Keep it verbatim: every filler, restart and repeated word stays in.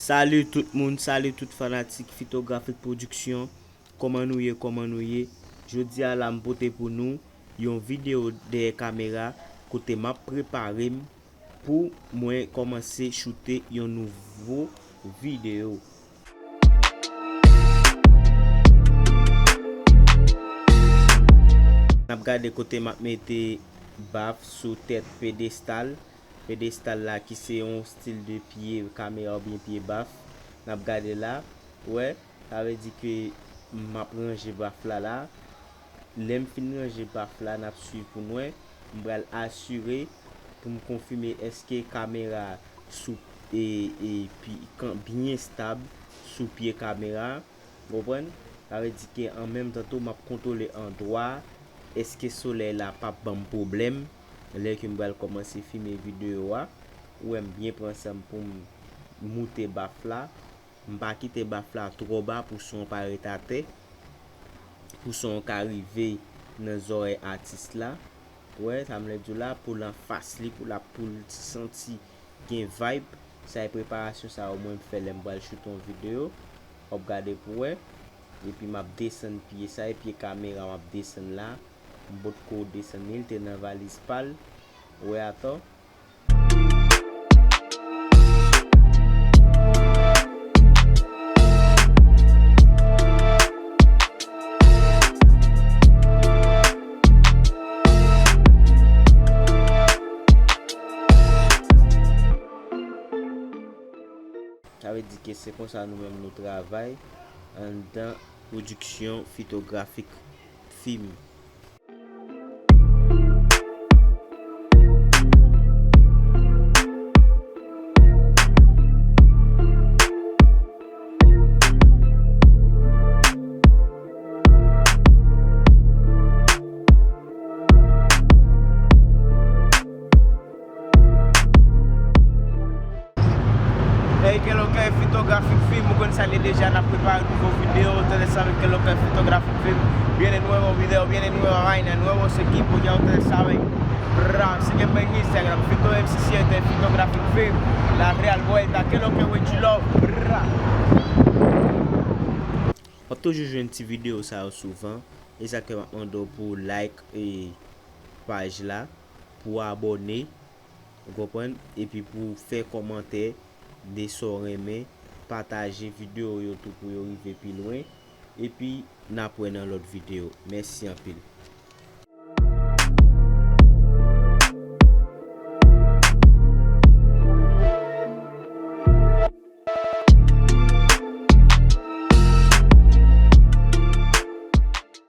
Salut tout moun, salut tout fanatik Fitografik Production. Kòman nou ye, kòman nou ye? Jodi a la m pote pou nou yon videyo dèyè kamera kote m ap prepare m pou mwen kòmanse choute yon nouvo videyo. N ap gade kote m ap mete baf sou tèt pedestal. Pedestal la ki se yon stil de pye kamera oubyen pye baf. N ap gade la, wè, sa vle di ke m ap ranje baf la la. Lè m fin ranje baf la, n ap swiv pou n wè. M pral asire pou m konfime èske kamera sou e, e pi, kan, byen stab sou pye kamera. Konprann? Sa vle di ke an menm tan tou m ap kontwole andwa a, èske solèy la p ap ban m pwoblèm lè ke m pral kòmanse filme videyo a. Ou wè m byen pran san m pou m moute baf la. M pa kite baf la twò ba pou son an pa ret atè, pou son an ka rive nan zòrèy atis la. Ou wè sa m vle di w la, pou l anfas li, pou l ap, pou l santi gen vibe. Sa e preparasyon sa yo mwen m fè lè m pral choute yon videyo. W ap gade pou wè. Epi m ap desann pye sa, e pye kamera m ap desann la. M potko desann li, l te nan valiz pa l. Ou wè atò. Sa vle di ke se konsa nou menm nou travay anndan pwodiksyon fitografik fim. Hey, Kelokè Fitografik Film, ou konn sa l ye deja, n ap prepare nouvo videyo, ou tande sa menm, Kelokè Fitografik Film. Viene nuevo video, viene nueva vaina, nuevo equipo, ya ustedes saben. Bra, sígueme en Instagram, Fito M C siete, Fitografik Film, la real vuelta, Kelokè with you love, bra. W ap toujou jwenn ti videyo sa yo souvan, e sa k fè m ap mande w pou w like e paj la, pou w abòne, ou konprann, epi pou w fè kòmantè de sa w renmen, pataje videyo yo tou pou yo rive pi lwen, epi n ap wè nan lòt videyo. Mèsi anpil.